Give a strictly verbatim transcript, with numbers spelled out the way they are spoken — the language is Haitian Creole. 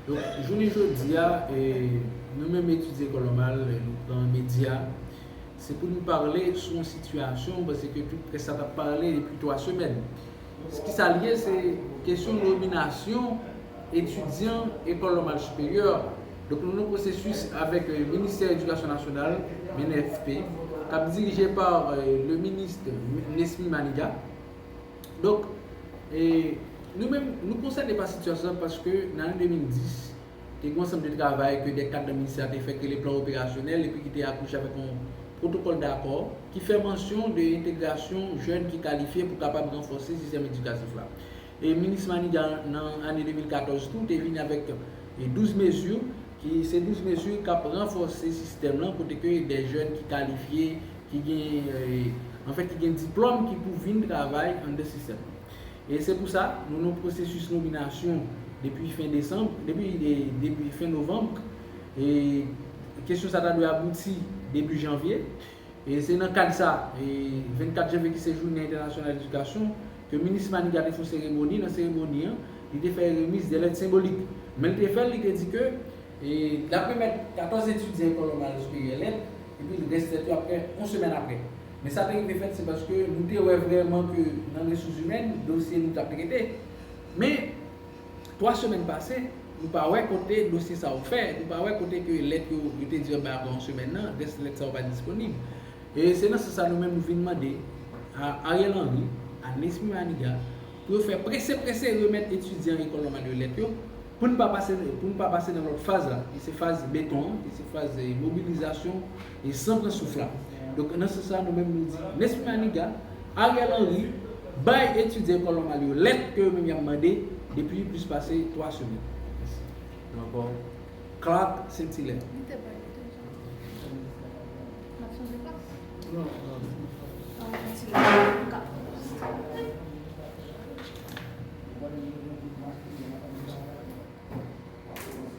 Donk, jounen jodi a, e, nou menm etidyan Ekòl Nòmal, e, nou pran medya, se pou nou pale sou yon sitiyasyon, paske tout près la t ap pale depi twa semèn. Kisa l ye? Se kesyon nominasyon etidyan Ekòl Nòmal Siperyè. Donk, nou nan pwosesis avèk, e, Ministè Edikasyon Nasyonal, M N F P, k ap dirije pa, e, le ministre Nesmy Manigat. Donk, e, nou menm, nou konsène pa sitiyasyon sa paske nan ane de mil dis, te gen yon ansanm de travay ke de kad nan ministè a te fè, ki rele plan operasyonèl, epi ki te akouche avèk yon pwotokòl dakò ki fè mansyon de entegrasyon jèn ki kalifye pou kapab ranfòse sistèm edikatif la. E minis Manigat, nan ane de mil katòz tou, te vini avèk, e, douz mezi, ki se douz mezi k ap ranfòse sistèm lan, kote ke de jèn ki kalifye, ki gen, e, anfèt, ki gen diplòm ki pou vin travay anndan sistèm lan. E se pou sa, nou nan pwosesis nominasyon depi fen desanm, depi, e, depi fen novanm. E kesyon sa ta dwe abouti depi janvye. E se nan kad sa, e vennkat janvye ki se jounen entènasyonal edikasyon, ke minis Manigat te fè yon seremoni, nan seremoni an, li te fè remiz de lèt senbolik. Men li te fè l, li te di ke, e, l ap remèt katòz etidyan Ekòl Nòmal Siperyè lèt, epi rès lèt yo ap fè yon semèn apre. Men sa te rive fèt, se paske nou te wè vrèman ke nan resous imèn, dosye nou t ap trete. Men, twa semèn pase, nou pa wè kote dosye sa yo fè, nou pa wè kote ke lèt yo, yo te di yo bay apre yon semèn nan, rès lèt sa yo pa disponib. E se nan sans sa nou menm nou vin mande a Ariel Henry, a Nesmy Manigat, pou yo fè prese prese remèt etidyan Ekòl Nòmal yo lèt yo, pou n pa pase, pou n pa pase nan lòt faz la, ki se faz beton an, ki se faz, e, mobilizasyon, e, san pran souf la. Donk, nan sans sa, nou menm nou di, Nesmy Manigat, Ariel Henry, bay etidyan Ekòl Nòmal yo lèt ke yo menm y ap mande depi plis pase twa semèn. Mèsi. Ankò, Clark Saint-Hilaire. Li te bay lòt jou. N ap chanje plas? Non, non. An, Saint-Hilaire, m ka pran plas.